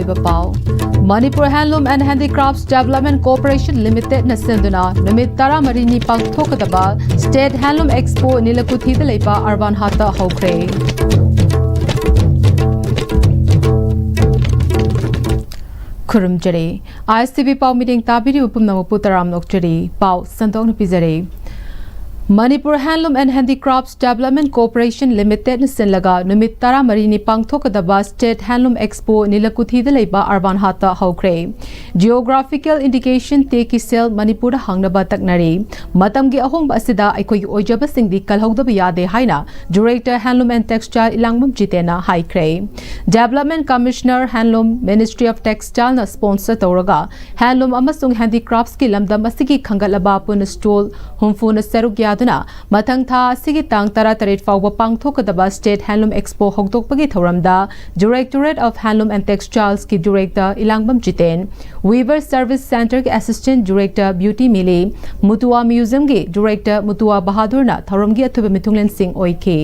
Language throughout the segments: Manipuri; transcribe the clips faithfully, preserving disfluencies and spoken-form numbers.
ꯑꯣꯏꯕ ꯄꯥꯎ꯫ Manipur Handloom and Handicrafts Development Corporation Limited ꯅ ꯁꯤꯟꯗꯨꯅ ꯅꯨꯃꯤꯠ ꯇꯔꯥꯃꯔꯤꯅꯤ ꯄꯥꯡꯊꯣꯛꯀꯗꯕ State Handloom Expo ꯅꯤꯂꯀꯨꯊꯤꯗ ꯂꯩꯕ ꯑꯔꯕꯥꯟ ꯍꯥꯠꯇ ꯍꯧꯈ꯭ꯔꯦ꯫ ꯈꯨꯔꯨꯝꯖꯔꯤ꯫ ISTV ꯄꯥꯎ ꯃꯤꯠꯌꯦꯡ ꯇꯥꯕꯤꯔꯤꯕ ꯄꯨꯝꯅꯃꯛꯄꯨ ꯇꯔꯥꯝꯅ ꯑꯣꯛꯆꯔꯤ꯫ ꯄꯥꯎ ꯁꯟꯗꯣꯛꯅ ꯄꯤꯖꯔꯤ꯫ Manipur Handloom and Handicrafts Development Corporation Limited ꯅ ꯁꯤꯟꯂꯒ ꯅꯨꯃꯤꯠ ꯇꯔꯥꯃꯔꯤꯅꯤ ꯄꯥꯡꯊꯣꯛꯀꯗꯕ State Handloom Expo ꯅꯤꯂꯀꯨꯊꯤꯗ ꯂꯩꯕ ꯑꯔꯕꯥꯟ ꯍꯥꯠꯇ ꯍꯧꯈ꯭ꯔꯦ꯫ Geographical Indication ꯇꯦꯛꯀꯤ ꯁꯦꯜ ꯃꯅꯤꯄꯨꯔꯗ ꯍꯥꯡꯅꯕ ꯇꯛꯅꯔꯤ꯫ ꯃꯇꯝꯒꯤ ꯑꯍꯣꯡꯕ ꯑꯁꯤꯗ ꯑꯩꯈꯣꯏꯒꯤ ꯑꯣꯏꯖꯕꯁꯤꯡꯗꯤ ꯀꯜꯍꯧꯗꯕ ꯌꯥꯗꯦ ꯍꯥꯏꯅ Director Handloom and Textile ꯏꯂꯥꯡꯕꯝ ꯖꯤꯇꯦꯟꯅ ꯍꯥꯏꯈ꯭ꯔꯦ꯫ Development Commissioner Handloom, Ministry of Textile ꯅ sponsor ꯇꯧꯔꯒ Handloom ꯑꯃꯁꯨꯡ Handicrafts ꯀꯤ ꯂꯝꯗꯝ ꯑꯁꯤꯒꯤ ꯈꯟꯒꯠꯂꯕ ꯄꯨꯟꯅ stall ꯍꯨꯝꯐꯨꯅ ꯁꯔꯨꯛ ꯌꯥꯗꯨꯅ ꯃꯊꯪ ꯊꯥ ꯑꯁꯤꯒꯤ ꯇꯥꯡ ꯇꯔꯥꯇꯔꯦꯠ ꯐꯥꯎꯕ ꯄꯥꯡꯊꯣꯛꯀꯗꯕ State Handloom Expo ꯍꯧꯗꯣꯛꯄꯒꯤ ꯊꯧꯔꯝꯗ Directorate of Handloom and Textiles ꯀꯤ Director Ilangbam Jiten, Weaver Service Center ꯒꯤ Assistant Director Beauty Mili, Mutua Museum ꯒꯤ Director ꯃꯨꯇꯨꯋꯥ ꯕꯍꯥꯗꯨꯔꯅ ꯊꯧꯔꯝꯒꯤ ꯑꯊꯣꯏꯕ ꯃꯤꯊꯨꯡꯂꯦꯟꯁꯤꯡ ꯑꯣꯏꯈꯤ꯫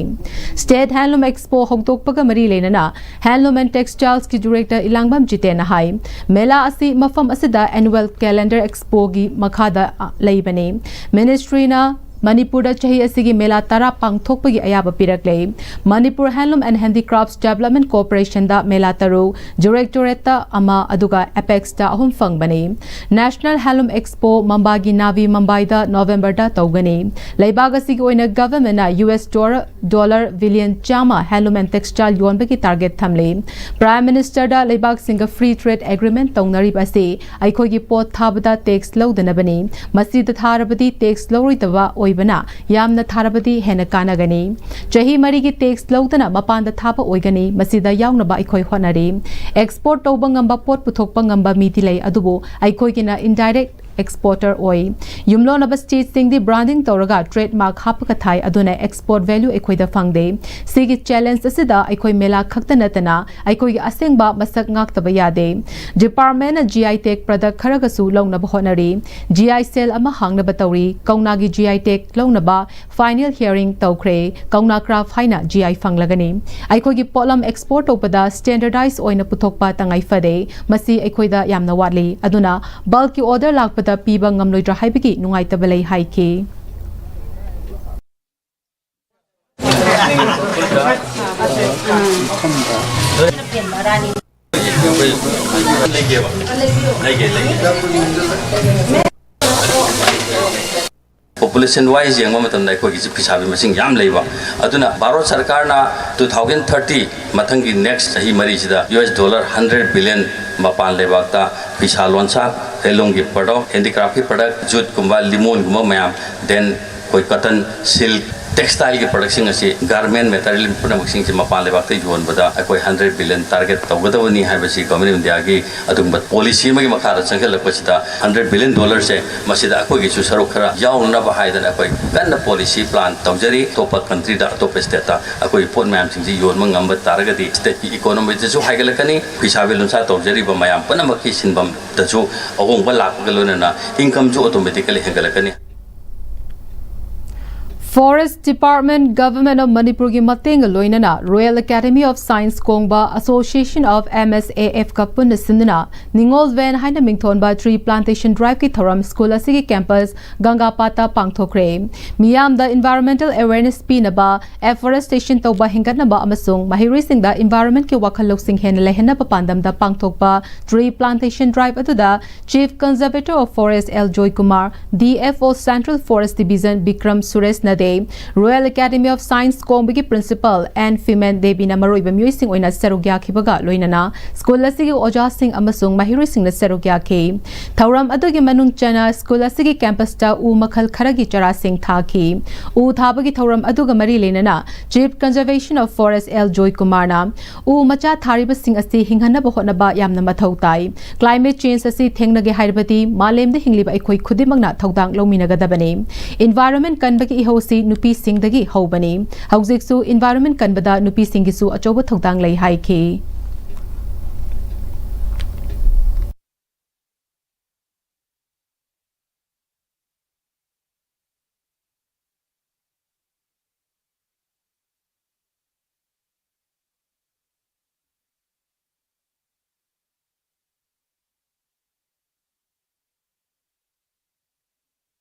State Handloom Expo ꯍꯧꯗꯣꯛꯄꯒ ꯃꯔꯤ ꯂꯩꯅꯅ Handloom and Textiles ꯀꯤ Director ꯏꯂꯥꯡꯕꯝ ꯖꯤꯇꯦꯟꯅ ꯍꯥꯏ, ꯃꯦꯂꯥ ꯑꯁꯤ ꯃꯐꯝ ꯑꯁꯤꯗ Annual Calendar Expo ꯒꯤ ꯃꯈꯥꯗ, ꯑ, ꯂꯩꯕꯅꯤ꯫ Ministry ꯅ ꯃꯅꯤꯄꯨꯔꯗ ꯆꯍꯤ ꯑꯁꯤꯒꯤ ꯃꯦꯂꯥ ꯇꯔꯥ ꯄꯥꯡꯊꯣꯛꯄꯒꯤ ꯑꯌꯥꯕ ꯄꯤꯔꯛꯂꯦ꯫ Manipur Handloom and Handicrafts Development Corporation ꯗ ꯃꯦꯂꯥ ꯇꯔꯨꯛ, Directorate ꯇ ꯑꯃ, ꯑꯗꯨꯒ Apex ꯇ ꯑꯍꯨꯝ ꯐꯪꯕꯅꯤ꯫ National Handloom Expo ꯃꯝꯕꯥꯒꯤ ꯅꯥꯚꯤ ꯃꯨꯝꯕꯥꯏꯗ November ꯗ ꯇꯧꯒꯅꯤ꯫ ꯂꯩꯕꯥꯛ ꯑꯁꯤꯒꯤ ꯑꯣꯏꯅ government ꯅ US dollar, dollar billion ꯆꯥꯝꯃ Handloom and Textile ꯌꯣꯟꯕꯒꯤ target ꯊꯝꯂꯤ꯫ Prime Minister ꯗ ꯂꯩꯕꯥꯛꯁꯤꯡꯒ Free Trade Agreement ꯇꯧꯅꯔꯤꯕ ꯑꯁꯤ ꯑꯩꯈꯣꯏꯒꯤ ꯄꯣꯠ ꯊꯥꯕꯗ tax ꯂꯧꯗꯅꯕꯅꯤ꯫ ꯃꯁꯤꯗ ꯊꯥꯔꯕꯗꯤ tax ꯂꯧꯔꯣꯏꯗꯕ ꯑꯣꯏꯕꯅ ꯌꯥꯝꯅ ꯊꯥꯔꯕꯗꯤ ꯍꯦꯟꯅ ꯀꯥꯟꯅꯒꯅꯤ꯫ ꯆꯍꯤ ꯃꯔꯤꯒꯤ tax ꯂꯧꯗꯅ ꯃꯄꯥꯟꯗ ꯊꯥꯕ ꯑꯣꯏꯒꯅꯤ꯫ ꯃꯁꯤꯗ ꯌꯥꯎꯅꯕ ꯑꯩꯈꯣꯏ ꯍꯣꯠꯅꯔꯤ꯫ Export ꯇꯧꯕ ꯉꯝꯕ, ꯄꯣꯠ ꯄꯨꯊꯣꯛꯄ ꯉꯝꯕ ꯃꯤꯗꯤ ꯂꯩ, ꯑꯗꯨꯕꯨ ꯑꯩꯈꯣꯏꯒꯤꯅ indirect ꯑꯦꯛꯁꯄꯣꯔꯇꯔ ꯑꯣꯏ꯫ ꯌꯨꯝꯂꯣꯟꯅꯕ ꯁ꯭ꯇꯦꯠꯁꯤꯡꯗꯤ ꯕ꯭ꯔꯥꯟꯗꯤꯡ ꯇꯧꯔꯒ ꯇ꯭ꯔꯦꯗꯃꯥꯔꯛ ꯍꯥꯞꯄꯒ ꯊꯥꯏ, ꯑꯗꯨꯅ ꯑꯦꯛꯁꯄꯣꯔꯠ ꯚꯦꯂ꯭ꯌꯨ ꯑꯩꯈꯣꯏꯗ ꯐꯪꯗꯦ꯫ ꯁꯤꯒꯤ ꯆꯦꯂꯦꯟꯖ ꯑꯁꯤꯗ ꯑꯩꯈꯣꯏ ꯃꯦꯂꯥ ꯈꯛꯇ ꯅꯠꯇꯅ ꯑꯩꯈꯣꯏꯒꯤ ꯑꯁꯦꯡꯕ ꯃꯁꯛ ꯉꯥꯛꯇꯕ ꯌꯥꯗꯦ꯫ ꯗꯤꯄꯥꯔꯠꯃꯦꯟꯅ ꯖꯤ ꯑꯥꯏ ꯇꯦꯒ ꯄ꯭ꯔꯗꯛ ꯈꯔꯒꯁꯨ ꯂꯧꯅꯕ ꯍꯣꯠꯅꯔꯤ꯫ ꯖꯤ ꯑꯥꯏ ꯁꯦꯜ ꯑꯃ ꯍꯥꯡꯅꯕ ꯇꯧꯔꯤ꯫ ꯀꯧꯅꯥꯒꯤ ꯖꯤ ꯑꯥꯏ ꯇꯦꯒ ꯂꯧꯅꯕ ꯐꯥꯏꯅꯦꯜ ꯍꯤꯌꯔꯤꯡ ꯇꯧꯈ꯭ꯔꯦ꯫ ꯀꯧꯅꯥ ꯀ꯭ꯔꯥꯐ ꯍꯥꯏꯅ ꯖꯤ ꯑꯥꯏ ꯐꯪꯂꯒꯅꯤ꯫ ꯑꯩꯈꯣꯏꯒꯤ ꯄꯣꯠꯂꯝ ꯑꯦꯛꯁꯄꯣꯔꯠ ꯇꯧꯕꯗ ꯁ꯭ꯇꯦꯟꯗꯔꯗꯥꯏꯖ ꯑꯣꯏꯅ ꯄꯨꯊꯣꯛꯄ ꯇꯉꯥꯏ ꯐꯗꯦ꯫ ꯃꯁꯤ ꯑꯩꯈꯣꯏꯗ ꯌꯥꯝꯅ ꯋꯥꯠꯂꯤ꯫ ꯑꯗꯨꯅ ꯕꯜꯛꯀꯤ ꯑꯣꯔꯗꯔ ꯂꯥꯛꯄꯗ ꯄꯤꯕ ꯉꯝꯂꯣꯏꯗ꯭ꯔꯥ ꯍꯥꯏꯕꯒꯤ ꯅꯨꯡꯉꯥꯏꯇꯕ ꯂꯩ ꯍꯥꯏꯈꯤ꯫ ꯄꯣꯄꯨꯂꯦꯁꯟ ꯋꯥꯏꯁ ꯌꯦꯡꯕ ꯃꯇꯝꯗ ꯑꯩꯈꯣꯏꯒꯤꯁꯤ ꯐꯤꯁꯥꯕꯤ ꯃꯁꯤꯡ ꯌꯥꯝ ꯂꯩꯕ꯫ ꯑꯗꯨꯅ ꯚꯥꯔꯠ ꯁꯔꯀꯥꯔꯅ ꯇꯨ ꯊꯥꯎꯖꯟ ꯊꯥꯔꯇꯤ, ꯃꯊꯪꯒꯤ ꯅꯦꯛꯁ ꯆꯍꯤ ꯃꯔꯤꯁꯤꯗ U S dollar hundred billion ꯃꯄꯥꯟ ꯂꯩꯕꯥꯛꯇ ꯐꯤꯁꯥ ꯂꯣꯟꯁꯥ, ꯍꯦꯟꯂꯨꯝꯒꯤ ꯄ꯭ꯔꯗꯛ, ꯍꯦꯟꯗꯤꯀ꯭ꯔꯥꯐꯀꯤ ꯄ꯭ꯔꯗꯛ, ꯖꯨꯠꯀꯨꯝꯕ, ꯂꯤꯃꯣꯟꯒꯨꯝꯕ ꯃꯌꯥꯝ, ꯗꯦꯟ ꯑꯩꯈꯣꯏ ꯀꯇꯟ, ꯁꯤꯜꯛ, ꯇꯦꯛꯁꯇꯥꯏꯜꯒꯤ ꯄ꯭ꯔꯗꯛꯁꯤꯡ ꯑꯁꯤ, ꯒꯥꯔꯃꯦꯟ ꯃꯦꯇꯔꯤꯌꯦꯜ ꯄꯨꯝꯅꯃꯛꯁꯤꯡꯁꯤ ꯃꯄꯥꯟ ꯂꯩꯕꯥꯛꯇ ꯌꯣꯟꯕꯗ ꯑꯩꯈꯣꯏ ꯍꯟꯗ꯭ꯔꯦꯠ ꯕꯤꯂꯤꯌꯟ ꯇꯥꯔꯒꯦꯠ ꯇꯧꯒꯗꯕꯅꯤ ꯍꯥꯏꯕꯁꯤ ꯒꯣꯔꯃꯦꯟ ꯑꯣꯐ ꯏꯟꯗꯤꯌꯥꯒꯤ ꯑꯗꯨꯒꯨꯝꯕ ꯄꯣꯂꯤꯁꯤ ꯑꯃꯒꯤ ꯃꯈꯥꯗ ꯆꯪꯁꯤꯜꯂꯛꯄꯁꯤꯗ, ꯍꯟꯗ꯭ꯔꯦꯠ ꯕꯤꯂꯤꯌꯟ ꯗꯣꯂꯔꯁꯦ ꯃꯁꯤꯗ ꯑꯩꯈꯣꯏꯒꯤꯁꯨ ꯁꯔꯨꯛ ꯈꯔ ꯌꯥꯎꯅꯅꯕ ꯍꯥꯏꯗꯅ ꯑꯩꯈꯣꯏ ꯀꯟꯅ ꯄꯣꯂꯤꯁꯤ ꯄ꯭ꯂꯥꯟ ꯇꯧꯖꯔꯤ꯫ ꯑꯇꯣꯞꯄ ꯀꯟꯇ꯭ꯔꯤꯗ, ꯑꯇꯣꯞꯄ ꯁ꯭ꯇꯦꯠꯇ ꯑꯩꯈꯣꯏꯒꯤ ꯄꯣꯠ ꯃꯌꯥꯝꯁꯤꯡꯁꯤ ꯌꯣꯟꯕ ꯉꯝꯕ ꯇꯥꯔꯒꯗꯤ ꯁ꯭ꯇꯦꯠꯀꯤ ꯏꯀꯣꯅꯣꯃꯤꯗꯁꯨ ꯍꯥꯏꯒꯠꯂꯛꯀꯅꯤ, ꯐꯤꯁꯥ ꯂꯣꯟꯁꯥ ꯇꯧꯖꯔꯤꯕ ꯃꯌꯥꯝ ꯄꯨꯝꯅꯃꯛꯀꯤ ꯁꯤꯟꯐꯝꯗꯁꯨ ꯑꯍꯣꯡꯕ ꯂꯥꯛꯄꯒ ꯂꯣꯏꯅꯅ ꯏꯟꯀꯝꯁꯨ automatically ꯍꯦꯟꯒꯠꯂꯛꯀꯅꯤ꯫ Forest Department, Government of ꯃꯅꯤꯄꯨꯔꯒꯤ ꯃꯇꯦꯡꯒ ꯂꯣꯏꯅꯅ Royal Academy of Science ꯀꯣꯡꯕ, Association of M S A F ꯀ ꯄꯨꯟꯅ ꯁꯤꯟꯗꯨꯅ ꯅꯤꯉꯣꯜ ꯚꯦꯟ ꯍꯥꯏꯅ ꯃꯤꯡꯊꯣꯟꯕ ꯇ꯭ꯔꯤ ꯄ꯭ꯂꯥꯟꯇꯦꯁꯟ ꯗ꯭ꯔꯥꯏꯚꯀꯤ ꯊꯧꯔꯝ ꯁ꯭ꯀꯨꯜ ꯑꯁꯤꯒꯤ ꯀꯦꯝꯄꯁ ꯒꯪꯒꯥꯄꯥꯠꯇ ꯄꯥꯡꯊꯣꯛꯈ꯭ꯔꯦ꯫ ꯃꯤꯌꯥꯝꯗ ꯏꯟꯚꯥꯏꯔꯣꯟꯃꯦꯟꯇꯦꯜ ꯑꯦꯋꯦꯔꯅꯦꯁ ꯄꯤꯅꯕ, ꯑꯦꯐꯣꯔꯦꯁꯇꯦꯁꯟ ꯇꯧꯕ ꯍꯦꯟꯒꯠꯅꯕ ꯑꯃꯁꯨꯡ ꯃꯍꯩꯔꯣꯏꯁꯤꯡꯗ ꯏꯟꯚꯥꯏꯔꯣꯟꯃꯦꯟꯠꯀꯤ ꯋꯥꯈꯜ ꯂꯧꯁꯤꯡ ꯍꯦꯟꯅ ꯂꯩꯍꯟꯅꯕ ꯄꯥꯟꯗꯝꯗ ꯄꯥꯡꯊꯣꯛꯄ ꯇ꯭ꯔꯤ ꯄ꯭ꯂꯥꯟꯇꯦꯁꯟ ꯗ꯭ꯔꯥꯏꯚ ꯑꯗꯨꯗ Chief Conservator of Forest L Joykumar, D F O Central Forest Division Bikram ꯁꯨꯔꯦꯁꯅ Royal Academy of Science ꯀꯣꯡꯕꯒꯤ Principal ꯑꯦꯟ ꯐꯤꯃꯦꯟ ꯗꯦꯕꯤꯅ ꯃꯔꯨꯑꯣꯏꯕ ꯃꯤꯑꯣꯏꯁꯤꯡ ꯑꯣꯏꯅ ꯁꯔꯨꯛ ꯌꯥꯈꯤꯕꯒ ꯂꯣꯏꯅꯅ ꯁ꯭ꯀꯨꯜ ꯑꯁꯤꯒꯤ ꯑꯣꯖꯥꯁꯤꯡ ꯑꯃꯁꯨꯡ ꯃꯍꯩꯔꯣꯏꯁꯤꯡꯅ ꯁꯔꯨꯛ ꯌꯥꯈꯤ꯫ ꯊꯧꯔꯝ ꯑꯗꯨꯒꯤ ꯃꯅꯨꯡ ꯆꯟꯅ ꯁ꯭ꯀꯨꯜ ꯑꯁꯤꯒꯤ ꯀꯦꯝꯄꯁꯇ ꯎ ꯃꯈꯜ ꯈꯔꯒꯤ ꯆꯔꯥꯁꯤꯡ ꯊꯥꯈꯤ꯫ ꯎ ꯊꯥꯕꯒꯤ ꯊꯧꯔꯝ ꯑꯗꯨꯒ ꯃꯔꯤ ꯂꯩꯅꯅ Chief Conservation of Forest L ꯖꯣꯏ ꯀꯨꯃꯥꯔꯅ ꯎ ꯃꯆꯥ ꯊꯥꯔꯤꯕꯁꯤꯡ ꯑꯁꯤ ꯍꯤꯡꯍꯟꯅꯕ ꯍꯣꯠꯅꯕ ꯌꯥꯝꯅ ꯃꯊꯧ ꯇꯥꯏ꯫ Climate change ꯑꯁꯤ ꯊꯦꯡꯅꯒꯦ ꯍꯥꯏꯔꯕꯗꯤ ꯃꯥꯂꯦꯝꯗ ꯍꯤꯡꯂꯤꯕ ꯑꯩꯈꯣꯏ ꯈꯨꯗꯤꯡꯃꯛꯅ ꯊꯧꯗꯥꯡ ꯂꯧꯃꯤꯟꯅꯒꯗꯕꯅꯤ꯫ Environment ꯀꯟꯕꯒꯤ ꯏꯍꯧ ꯑꯁꯤ ꯅꯨꯄꯤꯁꯤꯡꯗꯒꯤ ꯍꯧꯕꯅꯤ꯫ ꯍꯧꯖꯤꯛꯁꯨ environment ꯀꯟꯕꯗ ꯅꯨꯄꯤꯁꯤꯡꯒꯤꯁꯨ ꯑꯆꯧꯕ ꯊꯧꯗꯥꯡ ꯂꯩ ꯍꯥꯏꯈꯤ꯫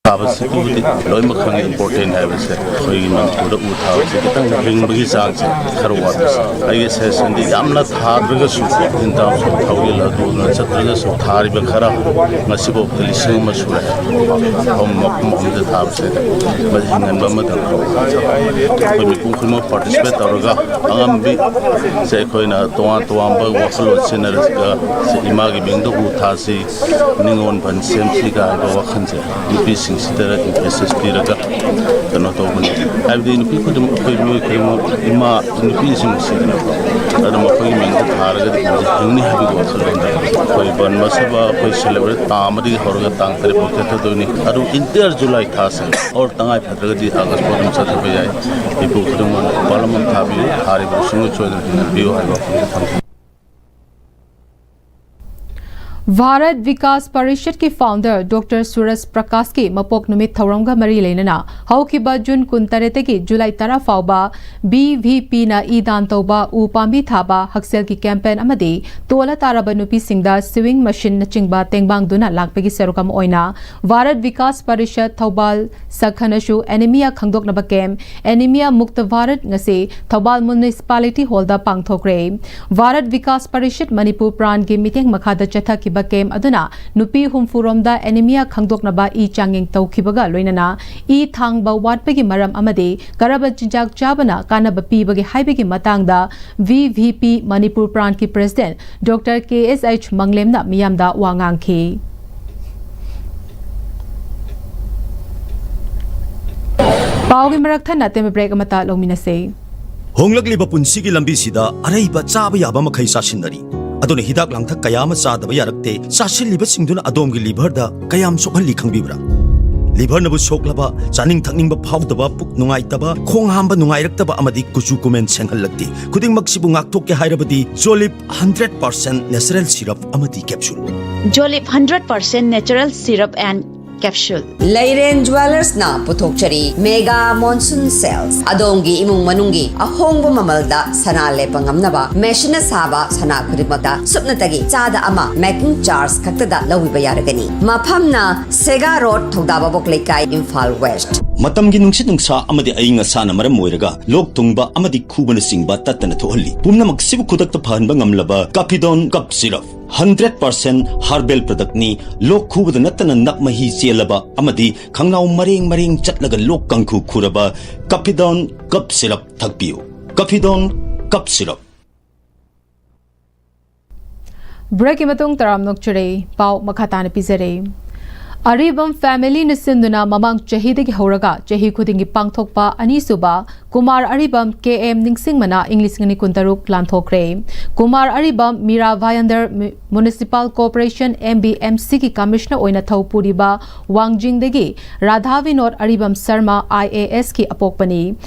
ꯊꯥꯕꯁꯤꯕꯨꯗꯤ ꯂꯣꯏꯅꯃꯛ ꯈꯪꯉꯤ, important ꯍꯥꯏꯕꯁꯦ꯫ ꯑꯩꯈꯣꯏꯒꯤ ꯃꯅꯤꯄꯨꯔꯗ ꯎ ꯊꯥꯕꯁꯦ ꯈꯤꯇꯪ ꯍꯤꯡꯕꯒꯤ ꯆꯥꯡꯁꯦ ꯈꯔ ꯋꯥꯠꯄꯁꯦ꯫ ꯑꯩꯒꯤ suggestion ꯗꯤ ꯌꯥꯝꯅ ꯊꯥꯗ꯭ꯔꯒꯁꯨ, in terms of ꯊꯧꯒꯜ ꯑꯗꯨ ꯅꯠꯇ꯭ꯔꯒꯁꯨ, ꯊꯥꯔꯤꯕ ꯈꯔ ꯉꯁꯤꯐꯥꯎꯗ ꯂꯤꯁꯤꯡ ꯑꯃ ꯁꯨꯔꯦ꯫ ꯃꯐꯝ, ꯃꯐꯝ ꯑꯃꯗ ꯊꯥꯕꯁꯦ꯫ ꯃꯁꯤ ꯍꯤꯡꯍꯟꯕ ꯑꯃꯗ ꯑꯩꯈꯣꯏ ꯃꯤꯄꯨꯝ ꯈꯨꯗꯤꯡꯃꯛ participate ꯇꯧꯔꯒ ꯑꯉꯝꯕꯤꯁꯦ ꯑꯩꯈꯣꯏꯅ ꯇꯣꯉꯥꯟ ꯇꯣꯉꯥꯟꯕ ꯋꯥꯈꯜꯂꯣꯟ ꯁꯤꯖꯤꯟꯅꯔꯒ ꯏꯃꯥꯒꯤ ꯃꯤꯡꯗ ꯎ ꯊꯥꯁꯤ, ꯅꯤꯉꯣꯜ ꯕꯟ ꯁꯦꯝꯁꯤ ꯀꯥꯏꯕ ꯋꯥꯈꯜꯁꯦ ꯅꯨꯄꯤꯁꯤꯡꯁꯤꯗ emphasis ꯄꯤꯔꯒ ꯀꯩꯅꯣ ꯇꯧꯕꯅꯤ꯫ ꯍꯥꯏꯕꯗꯤ ꯅꯨꯄꯤ ꯈꯨꯗꯤꯡꯃꯛ, ꯑꯩꯈꯣꯏ ꯃꯤꯑꯣꯏ ꯈꯨꯗꯤꯡꯃꯛ ꯏꯃꯥ, ꯅꯨꯄꯤꯁꯤꯡꯁꯤꯗꯅꯀꯣ꯫ ꯑꯗꯨꯅ ꯃꯈꯣꯏꯒꯤ ꯃꯤꯡꯗ ꯊꯥꯔꯒꯗꯤ ꯎꯁꯦ ꯍꯤꯡꯅꯤ ꯍꯥꯏꯕꯒꯤ ꯋꯥꯈꯜꯂꯣꯟꯗ ꯑꯩꯈꯣꯏ ꯕꯟ ꯃꯁꯕ, ꯑꯩꯈꯣꯏ celebrate ꯇꯥꯡ ꯑꯃꯗꯒꯤ ꯍꯧꯔꯒ ꯇꯥꯡ ꯇꯔꯦꯠ ꯐꯥꯎ ꯆꯠꯊꯗꯣꯏꯅꯤ꯫ ꯑꯗꯨ entire July ꯊꯥꯁꯦ, or ꯇꯉꯥꯏ ꯐꯗ꯭ꯔꯒꯗꯤ August ꯐꯥꯎ ꯑꯗꯨꯝ ꯆꯠꯊꯕ ꯌꯥꯏ꯫ ꯃꯤꯄꯨꯝ ꯈꯨꯗꯤꯡꯃꯛꯅ ꯄꯥꯂꯝ ꯑꯃ ꯊꯥꯕꯤꯌꯨ, ꯊꯥꯔꯤꯕ ꯁꯤꯡ ꯁꯣꯏꯗꯅ ꯍꯤꯡꯍꯟꯕꯤꯌꯨ ꯍꯥꯏꯕ ꯋꯥꯐꯝꯁꯦ ꯊꯝꯖꯒꯦ꯫ ꯚꯥꯔꯠ ꯚꯤꯀꯥꯁ ꯄꯔꯤꯁꯠꯀꯤ founder ꯗꯣꯛꯇꯔ ꯁꯨꯔꯖ ꯄ꯭ꯔꯀꯥꯁꯀꯤ ꯃꯄꯣꯛ ꯅꯨꯃꯤꯠ ꯊꯧꯔꯝꯒ ꯃꯔꯤ ꯂꯩꯅꯅ ꯍꯧꯈꯤꯕ ꯖꯨꯟ ꯀꯨꯟꯇꯔꯦꯠꯇꯒꯤ ꯖꯨꯂꯥꯏ ꯇꯔꯥ ꯐꯥꯎꯕ ꯕꯤ ꯚꯤ ꯄꯤꯅ ꯏ ꯗꯥꯟ ꯇꯧꯕ, ꯎ ꯄꯥꯝꯕꯤ ꯊꯥꯕ, ꯍꯛꯁꯦꯜꯒꯤ campaign ꯑꯃꯗꯤ ꯇꯣꯜꯂ ꯇꯥꯔꯕ ꯅꯨꯄꯤꯁꯤꯡꯗ sewing machineꯅꯆꯤꯡꯕ ꯇꯦꯡꯕꯥꯡꯗꯨꯅ ꯂꯥꯛꯄꯒꯤ ꯁꯔꯨꯛ ꯑꯃ ꯑꯣꯏꯅ ꯚꯥꯔꯠ ꯚꯤꯀꯥꯁ ꯄꯔꯤꯁꯠ ꯊꯧꯕꯥꯜ ꯁꯈꯅꯁꯨ anemia ꯈꯪꯗꯣꯛꯅꯕ camp, Anemia Mukt Bharat ꯉꯁꯤ ꯊꯧꯕꯥꯜ Municipality Hallꯗ ꯄꯥꯡꯊꯣꯛꯈ꯭ꯔꯦ꯫ ꯚꯥꯔꯠ ꯚꯤꯀꯥꯁ ꯄꯔꯤꯁꯠ ꯃꯅꯤꯄꯨꯔ ꯄ꯭ꯔꯥꯟꯒꯤ ꯃꯤꯠꯌꯦꯡ ꯃꯈꯥꯗ ꯆꯠꯊꯈꯤꯕ ꯄꯀꯦꯝ ꯑꯗꯨꯅ ꯅꯨꯄꯤ ꯍꯨꯝꯐꯨ ꯔꯣꯝꯗ anemia ꯈꯪꯗꯣꯛꯅꯕ ꯏ ꯆꯥꯡꯌꯦꯡ ꯇꯧꯈꯤꯕꯒ ꯂꯣꯏꯅꯅ ꯏ ꯊꯥꯡꯕ ꯋꯥꯠꯄꯒꯤ ꯃꯔꯝ ꯑꯃꯗꯤ ꯀꯔꯝꯕ ꯆꯤꯟꯖꯥꯛ ꯆꯥꯕꯅ ꯀꯥꯟꯅꯕ ꯄꯤꯕꯒꯦ ꯍꯥꯏꯕꯒꯤ ꯃꯇꯥꯡꯗ V V P Manipur ꯄ꯭ꯔꯥꯟꯠꯀꯤ president Doctor K S H ꯃꯪꯂꯦꯝꯅ ꯃꯤꯌꯥꯝꯗ ꯋꯥ ꯉꯥꯡꯈꯤ꯫ ꯄꯥꯎꯒꯤ ꯃꯔꯛ ꯊꯠꯅ ꯑꯇꯦꯟꯕ break ꯑꯃꯇ ꯂꯧꯃꯤꯟꯅꯁꯦ꯫ ꯍꯣꯡꯂꯛꯂꯤꯕ ꯄꯨꯟꯁꯤꯒꯤ ꯂꯝꯕꯤꯁꯤꯗ ꯑꯔꯩꯕ ꯆꯥꯕ ꯌꯥꯕ ꯃꯈꯩ ꯆꯥꯁꯤꯟꯅꯔꯤ꯫ ꯑꯗꯨꯅ ꯍꯤꯗꯥꯛ ꯂꯥꯡꯊꯛ ꯀꯌꯥ ꯑꯃ ꯆꯥꯗꯕ ꯌꯥꯔꯛꯇꯦ꯫ ꯆꯥꯁꯤꯜꯂꯤꯕꯁꯤꯡꯗꯨꯅ ꯑꯗꯣꯝꯒꯤ liverꯗ ꯀꯌꯥꯝ ꯁꯣꯛꯍꯜꯂꯤ ꯈꯪꯕꯤꯕ꯭ꯔꯥ? Liverꯅꯕꯨ ꯁꯣꯛꯂꯕ, ꯆꯥꯅꯤꯡ ꯊꯛꯅꯤꯡꯕ ꯐꯥꯎꯗꯕ, ꯄꯨꯛ ꯅꯨꯡꯉꯥꯏꯇꯕ, ꯈꯣꯡ ꯍꯥꯝꯕ ꯅꯨꯡꯉꯥꯏꯔꯛꯇꯕ ꯑꯃꯗꯤ ꯀꯨꯆꯨ ꯀꯨꯃꯦꯟ ꯁꯦꯡꯍꯜꯂꯛꯇꯦ꯫ ꯈꯨꯗꯤꯡꯃꯛꯁꯤꯕꯨ ꯉꯥꯛꯊꯣꯛꯀꯦ ꯍꯥꯏꯔꯕꯗꯤ Jolib hundred percent natural syrup ꯑꯃꯗꯤ capsule꯫ Jolib hundred percent natural syrup and capsule꯫ ꯂꯩꯔꯦꯟ Jewelerꯁꯅ ꯄꯨꯊꯣꯛꯆꯔꯤ Mega Monsoon Sales꯫ ꯑꯗꯣꯝꯒꯤ ꯏꯃꯨꯡ ꯃꯅꯨꯡꯒꯤ ꯑꯍꯣꯡꯕ ꯃꯃꯜꯗ ꯁꯅꯥ ꯂꯦꯞꯄ ꯉꯝꯅꯕ machineꯅ ꯁꯥꯕ ꯁꯅꯥ ꯈꯨꯗꯤꯡꯃꯛꯇ ꯁꯨꯞꯅꯇꯒꯤ ꯆꯥꯗ ꯑꯃ making charge ꯈꯛꯇꯗ ꯂꯧꯕꯤꯕ ꯌꯥꯔꯒꯅꯤ꯫ ꯃꯐꯝꯅ Sega Road, ꯊꯧꯗꯥꯕꯥꯕꯣꯛ ꯂꯩꯀꯥꯏ, ꯏꯝꯐꯥꯜ West꯫ ꯃꯇꯝꯒꯤ ꯅꯨꯡꯁꯤꯠ ꯅꯨꯡꯁꯥ ꯑꯃꯗꯤ ꯑꯏꯪ ꯑꯁꯥꯅ ꯃꯔꯝ ꯑꯣꯏꯔꯒ ꯂꯣꯛ ꯊꯨꯡꯕ ꯑꯃꯗꯤ ꯈꯨꯕꯅꯆꯤꯡꯕ ꯇꯠꯇꯅ ꯊꯣꯛꯍꯜꯂꯤ꯫ ꯄꯨꯝꯅꯃꯛꯁꯤꯕꯨ ꯈꯨꯗꯛꯇ ꯐꯍꯟꯕ ꯉꯝꯂꯕ Capidon Cough Syrup꯫ Hundred percent herbal productꯅꯤ꯫ ꯂꯣꯛ ꯈꯨꯕꯗ ꯅꯠꯇꯅ ꯅꯞ ꯃꯍꯤ ꯆꯦꯜꯂꯕ ꯑꯃꯗꯤ ꯈꯪꯅꯥꯎ ꯃꯔꯦꯡ ꯃꯔꯦꯡ ꯆꯠꯂꯒ ꯂꯣꯛ ꯀꯥꯡꯈꯨ ꯈꯨꯔꯕ Capidon Cough Syrup ꯊꯛꯄꯤꯌꯨ꯫ Capidon Cough Syrup꯫ Breakꯀꯤ ꯃꯇꯨꯡ ꯇꯔꯥꯝꯅ ꯑꯣꯛꯆꯔꯤ꯫ ꯄꯥꯎ ꯃꯈꯥ ꯇꯥꯅ ꯄꯤꯖꯔꯤ꯫ ꯑꯔꯤꯕꯝ familyꯅ ꯁꯤꯟꯗꯨꯅ ꯃꯃꯥꯡ ꯆꯍꯤꯗꯒꯤ ꯍꯧꯔꯒ ꯆꯍꯤ ꯈꯨꯗꯤꯡꯒꯤ ꯄꯥꯡꯊꯣꯛꯄ ꯑꯅꯤꯁꯨꯕ ꯀꯨꯃꯥꯔ ꯑꯔꯤꯕꯝ K M ꯅꯤꯡꯁꯤꯡꯕꯅ ꯏꯪ ꯂꯤꯁꯤꯡ ꯑꯅꯤ ꯀꯨꯟꯇꯔꯨꯛ ꯂꯥꯟꯊꯣꯛꯈ꯭ꯔꯦ꯫ ꯀꯨꯃꯥꯔ ꯑꯔꯤꯕꯝ ꯃꯤꯔꯥ ꯚꯥꯌꯟꯗꯔ ꯃ꯭ꯌꯨ-, Municipal Corporation, M B M Cꯒꯤ commissioner ꯑꯣꯏꯅ ꯊꯧ ꯄꯨꯔꯤꯕ ꯋꯥꯡꯖꯤꯡꯗꯒꯤ ꯔꯥꯙꯥ ꯕꯤꯅꯣꯗ ꯑꯔꯤꯕꯝ ꯁꯔꯃ I A S ꯀꯤ ꯑꯄꯣꯛꯄꯅꯤ꯫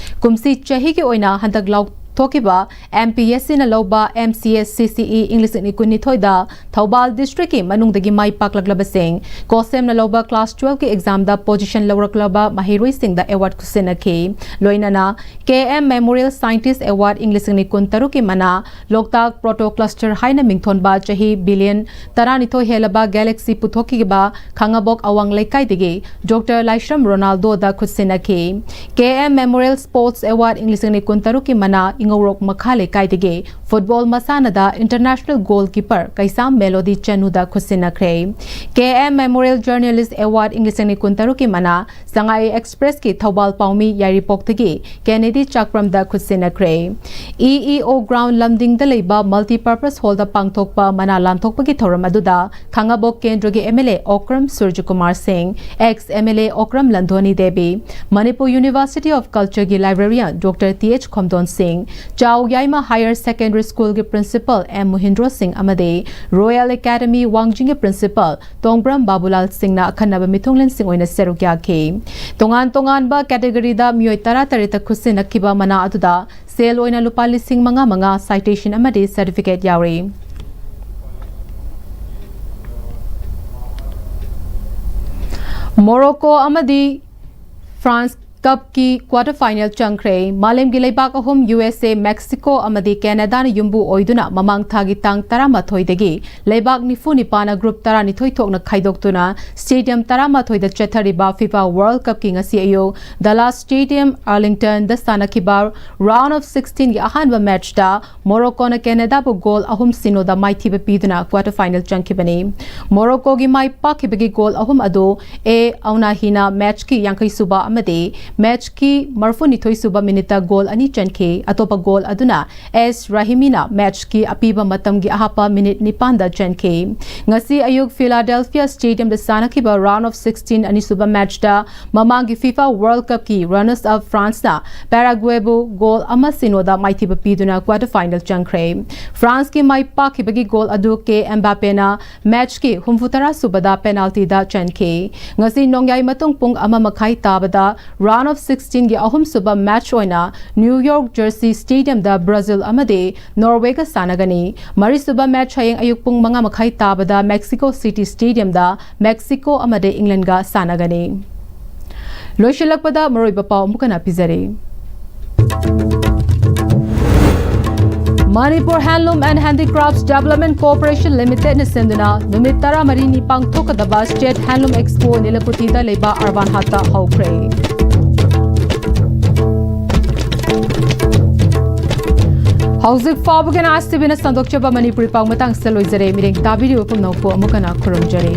ꯀꯨꯝꯁꯤ ꯆꯍꯤꯒꯤ ꯑꯣꯏꯅ ꯍꯟꯗꯛ ꯂꯥꯎꯊꯣꯛꯈꯤꯕ M P S Cꯅ ꯂꯧꯕ M C S C C E ꯏꯪ ꯂꯤꯁꯤꯡ ꯑꯅꯤ ꯀꯨꯟꯅꯤꯊꯣꯏꯗ ꯊꯧꯕꯥꯜ districtꯀꯤ ꯃꯅꯨꯡꯗꯒꯤ ꯃꯥꯏ ꯄꯥꯛꯂꯛꯂꯕꯁꯤꯡ, COHSEMꯅ ꯂꯧꯕ class twelveꯀꯤ examꯗ position ꯂꯧꯔꯛꯂꯕ ꯃꯍꯩꯔꯣꯏꯁꯤꯡꯗ award ꯈꯨꯠꯁꯤꯟꯅꯈꯤ꯫ ꯂꯣꯏꯅꯅ K M Memorial Scientist Award ꯏꯪ ꯂꯤꯁꯤꯡ ꯑꯅꯤ ꯀꯨꯟꯇꯔꯨꯛꯀꯤ ꯃꯅꯥ ꯂꯣꯛꯇꯥꯛ Proto Cluster ꯍꯥꯏꯅ ꯃꯤꯡꯊꯣꯟꯕ ꯆꯍꯤ billion ꯇꯔꯥꯅꯤꯊꯣꯏ ꯍꯦꯜꯂꯕ galaxy ꯄꯨꯊꯣꯛꯈꯤꯕ ꯈꯥꯉꯕꯣꯛ ꯑꯋꯥꯡ ꯂꯩꯀꯥꯏꯗꯒꯤ Doctor ꯂꯥꯏꯁ꯭ꯔꯝ ꯔꯣꯅꯥꯜꯗꯣꯗ ꯈꯨꯠꯁꯤꯟꯅꯈꯤ꯫ K M Memorial Sports Award ꯏꯪ ꯂꯤꯁꯤꯡ ꯑꯅꯤ ꯀꯨꯟꯇꯔꯨꯛꯀꯤ ꯃꯅꯥ ꯉꯧꯔꯣꯛ ꯃꯈꯥ ꯂꯩꯀꯥꯏꯗꯒꯤ ꯐꯨꯠꯕꯣꯜ ꯃꯁꯥꯟꯅꯗ ꯏꯟꯇꯔꯅꯦꯁꯅꯦꯜ ꯒꯣꯜꯀꯤꯄꯔ ꯀꯩꯁꯥꯝ ꯃꯦꯂꯣꯗꯤ ꯆꯅꯨꯗ ꯈꯨꯠꯁꯤꯟꯅꯈ꯭ꯔꯦ꯫ ꯀꯦ ꯑꯦꯝ ꯃꯦꯃꯣꯔꯤꯌꯦꯜ ꯖꯔꯅꯦꯂꯤꯁ ꯑꯦꯋꯥꯔꯗ ꯏꯪ ꯂꯤꯁꯤꯡ ꯑꯅꯤ ꯀꯨꯟꯇꯔꯨꯛꯀꯤ ꯃꯅꯥ ꯁꯉꯥꯏ ꯑꯦꯛꯁꯄ꯭ꯔꯦꯁꯀꯤ ꯊꯧꯕꯥꯜ ꯄꯥꯎꯃꯤ ꯌꯥꯏꯔꯤꯄꯣꯛꯇꯒꯤ ꯀꯦꯅꯦꯗꯤ ꯆꯥꯛꯄ꯭ꯔꯝꯗ ꯈꯨꯠꯁꯤꯟꯅꯈ꯭ꯔꯦ꯫ ꯏ ꯏ ꯑꯣ ꯒ꯭ꯔꯥꯎꯟ ꯂꯝꯗꯤꯡꯗ ꯂꯩꯕ ꯃꯜꯇꯤꯄꯔꯄꯁ ꯍꯣꯜꯗ ꯄꯥꯡꯊꯣꯛꯄ ꯃꯅꯥ ꯂꯥꯟꯊꯣꯛꯄꯒꯤ ꯊꯧꯔꯝ ꯑꯗꯨꯗ ꯈꯥꯉꯕꯣꯛ ꯀꯦꯟꯗ꯭ꯔꯒꯤ M L A Okram Surjakumar Singh, ex M L A Okram Landhoni Devi, Manipur university of ꯀꯜꯆꯔꯒꯤ librarian doctor T H Khomdon Singh, ꯆꯥꯎ ꯌꯥꯏꯃ ꯍꯥꯌꯔ ꯁꯦꯀꯦꯟꯗꯔꯤ ꯁ꯭ꯀꯨꯜꯒꯤ ꯄ꯭ꯔꯤꯟꯁꯤꯄꯜ ꯑꯦꯝ ꯃꯣꯍꯤꯟꯗ꯭ꯔꯣ ꯁꯤꯡ ꯑꯃꯗꯤ ꯔꯣꯌꯦꯜ ꯑꯦꯀꯥꯗꯃꯤ ꯋꯥꯡꯖꯤꯡꯒꯤ ꯄ꯭ꯔꯤꯟꯁꯤꯄꯜ ꯇꯣꯡꯕ꯭ꯔꯝ ꯕꯥꯕꯨꯂꯥꯜ ꯁꯤꯡꯅ ꯑꯈꯟꯅꯕ ꯃꯤꯊꯨꯡꯂꯦꯟꯁꯤꯡ ꯑꯣꯏꯅ ꯁꯔꯨꯛ ꯌꯥꯈꯤ꯫ ꯇꯣꯉꯥꯟ ꯇꯣꯉꯥꯟꯕ ꯀꯦꯇꯦꯒꯣꯔꯤꯗ ꯃꯤꯑꯣꯏ ꯇꯔꯥꯇꯔꯦꯠꯇ ꯈꯨꯠꯁꯤꯟꯅꯈꯤꯕ ꯃꯅꯥ ꯑꯗꯨꯗ ꯁꯦꯜ ꯑꯣꯏꯅ ꯂꯨꯄꯥ ꯂꯤꯁꯤꯡ ꯃꯉꯥ ꯃꯉꯥ, ꯁꯥꯏꯇꯦꯁꯟ ꯑꯃꯗꯤ ꯁꯔꯇꯤꯐꯤꯀꯦꯠ ꯌꯥꯎꯔꯤ꯫ ꯃꯣꯔꯣꯀꯣ ꯑꯃꯗꯤ ꯐ꯭ꯔꯥꯟꯁ ꯀꯞꯀꯤ ꯀ꯭ꯋꯥꯇꯔ ꯐꯥꯏꯅꯦꯜ ꯆꯪꯈ꯭ꯔꯦ꯫ ꯃꯥꯂꯦꯝꯒꯤ ꯂꯩꯕꯥꯛ ꯑꯍꯨꯝ, ꯌꯨ ꯑꯦꯁ ꯑꯦ, ꯃꯦꯛꯁꯤꯀꯣ ꯑꯃꯗꯤ ꯀꯦꯅꯥꯗꯥꯅ ꯌꯨꯝꯕꯨ ꯑꯣꯏꯗꯨꯅ ꯃꯃꯥꯡ ꯊꯥꯒꯤ ꯇꯥꯡ ꯇꯔꯥꯃꯥꯊꯣꯏꯗꯒꯤ ꯂꯩꯕꯥꯛ ꯅꯤꯐꯨ ꯅꯤꯄꯥꯟꯅ ꯒ꯭ꯔꯨꯞ ꯇꯔꯥꯅꯤꯊꯣꯏ ꯊꯣꯛꯅ ꯈꯥꯏꯗꯣꯛꯇꯨꯅ ꯁ꯭ꯇꯦꯗꯤꯌꯝ ꯇꯔꯥꯃꯥꯊꯣꯏꯗ ꯆꯠꯊꯔꯤꯕ ꯐꯤꯐꯥ ꯋꯥꯔꯜ ꯀꯞꯀꯤ ꯉꯁꯤ ꯑꯌꯨꯛ ꯗꯂꯥꯁ ꯁ꯭ꯇꯦꯗꯤꯌꯝ ꯑꯥꯔꯂꯤꯡꯇꯟꯗ ꯁꯥꯟꯅꯈꯤꯕ ꯔꯥꯎꯟ ꯑꯣꯐ ꯁꯤꯛꯁꯇꯤꯟꯒꯤ ꯑꯍꯥꯟꯕ ꯃꯦꯆꯇ ꯃꯣꯔꯣꯀꯣꯅ ꯀꯦꯅꯥꯗꯥꯕꯨ ꯒꯣꯜ ꯑꯍꯨꯝ ꯁꯤꯅꯣꯗ ꯃꯥꯏꯊꯤꯕ ꯄꯤꯗꯨꯅ ꯀ꯭ꯋꯥꯇꯔ ꯐꯥꯏꯅꯦꯜ ꯆꯪꯈꯤꯕꯅꯤ꯫ ꯃꯣꯔꯣꯀꯣꯒꯤ ꯃꯥꯏ ꯄꯥꯛꯈꯤꯕꯒꯤ ꯒꯣꯜ ꯑꯍꯨꯝ ꯑꯗꯨ ꯑꯦ ꯑꯧꯅꯥꯍꯤꯅ ꯃꯦꯆꯀꯤ ꯌꯥꯡꯈꯩ ꯁꯨꯕ ꯑꯃꯗꯤ ꯃꯦꯆꯀꯤ ꯃꯔꯐꯨꯅꯤꯊꯣꯏ ꯁꯨꯕ ꯃꯤꯅꯤꯠꯇ ꯒꯣꯜ ꯑꯅꯤ ꯆꯟꯈꯤ꯫ ꯑꯇꯣꯞꯄ ꯒꯣꯜ ꯑꯗꯨꯅ ꯑꯦꯁ ꯔꯥꯍꯤꯃꯤꯅ ꯃꯦꯆꯀꯤ ꯑꯄꯤꯕ ꯃꯇꯝꯒꯤ ꯑꯍꯥꯞꯄ ꯃꯤꯅꯤꯠ ꯅꯤꯄꯥꯟꯗ ꯆꯟꯈꯤ꯫ ꯉꯁꯤ ꯑꯌꯨꯛ ꯐꯤꯂꯥꯗꯦꯜꯐꯤꯌꯥ ꯁ꯭ꯇꯦꯗꯤꯌꯝꯗ ꯁꯥꯟꯅꯈꯤꯕ ꯔꯥꯎꯟ ꯑꯣꯐ ꯁꯤꯛꯁꯇꯤꯟ ꯑꯅꯤꯁꯨꯕ ꯃꯦꯆꯇ ꯃꯃꯥꯡꯒꯤ ꯐꯤꯐꯥ ꯋꯥꯔꯜ ꯀꯞꯀꯤ ꯔꯅꯔꯁ ꯑꯞ ꯐ꯭ꯔꯥꯟꯁꯅ ꯄꯦꯔꯥꯒ꯭ꯋꯦꯕꯨ ꯒꯣꯜ ꯑꯃ ꯁꯤꯅꯣꯗ ꯃꯥꯏꯊꯤꯕ ꯄꯤꯗꯨꯅ ꯀ꯭ꯋꯥꯇꯔ ꯐꯥꯏꯅꯦꯜ ꯆꯪꯈ꯭ꯔꯦ꯫ ꯐ꯭ꯔꯥꯟꯁꯀꯤ ꯃꯥꯏ ꯄꯥꯛꯈꯤꯕꯒꯤ ꯒꯣꯜ ꯑꯗꯨ ꯀꯦ ꯑꯦꯝꯕꯥꯄꯦꯅ ꯃꯦꯆꯀꯤ ꯍꯨꯝꯐꯨꯇꯔꯥ ꯁꯨꯕꯗ ꯄꯦꯅꯥꯜꯇꯤꯗ ꯆꯟꯈꯤ꯫ ꯉꯁꯤ ꯅꯣꯡꯌꯥꯏ ꯃꯇꯨꯡ ꯄꯨꯡ ꯑꯃ ꯃꯈꯥꯏ ꯇꯥꯕꯗ ꯔꯥꯎꯟ ꯑꯣꯐ ꯁꯤꯛꯁꯇꯤꯟꯒꯤ ꯑꯍꯨꯝꯁꯨꯕ ꯃꯦꯆ ꯑꯣꯏꯅ ꯅ꯭ꯌꯨ ꯌꯣꯔꯛ ꯖꯔꯁꯤ ꯁ꯭ꯇꯦꯗꯤꯌꯝꯗ ꯕ꯭ꯔꯥꯖꯤꯜ ꯑꯃꯗꯤ ꯅꯣꯔꯋꯦꯒ ꯁꯥꯟꯅꯒꯅꯤ꯫ ꯃꯔꯤꯁꯨꯕ ꯃꯦꯆ ꯍꯌꯦꯡ ꯑꯌꯨꯛ ꯄꯨꯡ ꯃꯉꯥ ꯃꯈꯥꯏ ꯇꯥꯕꯗ ꯃꯦꯛꯁꯤꯀꯣ ꯁꯤꯇꯤ ꯁ꯭ꯇꯦꯗꯤꯌꯝꯗ ꯃꯦꯛꯁꯤꯀꯣ ꯑꯃꯗꯤ ꯏꯪꯂꯦꯟꯒ ꯁꯥꯟꯅꯒꯅꯤ꯫ ꯂꯣꯏꯁꯤꯜꯂꯛꯄꯗ ꯃꯔꯨꯑꯣꯏꯕ ꯄꯥꯎ ꯑꯃꯨꯛ ꯍꯟꯅ ꯄꯤꯖꯔꯤ꯫ Manipur Handloom and Handicrafts Development Corporation Limitedꯅ ꯁꯤꯟꯗꯨꯅ ꯅꯨꯃꯤꯠ ꯇꯔꯥꯃꯔꯤꯅꯤ ꯄꯥꯡꯊꯣꯛꯀꯗꯕ State Handloom Expo ꯅꯤꯂꯀꯨꯊꯤꯗ ꯂꯩꯕ ꯑꯔꯕꯥꯟ ꯍꯥꯠꯇ ꯍꯧꯈ꯭ꯔꯦ꯫ ꯍꯧꯖꯤꯛ ꯐꯥꯎꯕꯒꯤ ꯑꯦꯟ ꯑꯥꯏ ꯇꯤ ꯚꯤꯅ ꯁꯟꯗꯣꯛꯆꯕ ꯃꯅꯤꯄꯨꯔꯤ ꯄꯥꯎ ꯃꯇꯥꯡꯁꯤꯗ ꯂꯣꯏꯖꯔꯦ꯫ ꯃꯤꯠꯌꯦꯡ ꯇꯥꯕꯤꯔꯤꯕ ꯄꯨꯝꯅꯃꯛꯄꯨ ꯑꯃꯨꯛ ꯍꯟꯅ ꯈꯨꯔꯨꯝꯖꯔꯤ꯫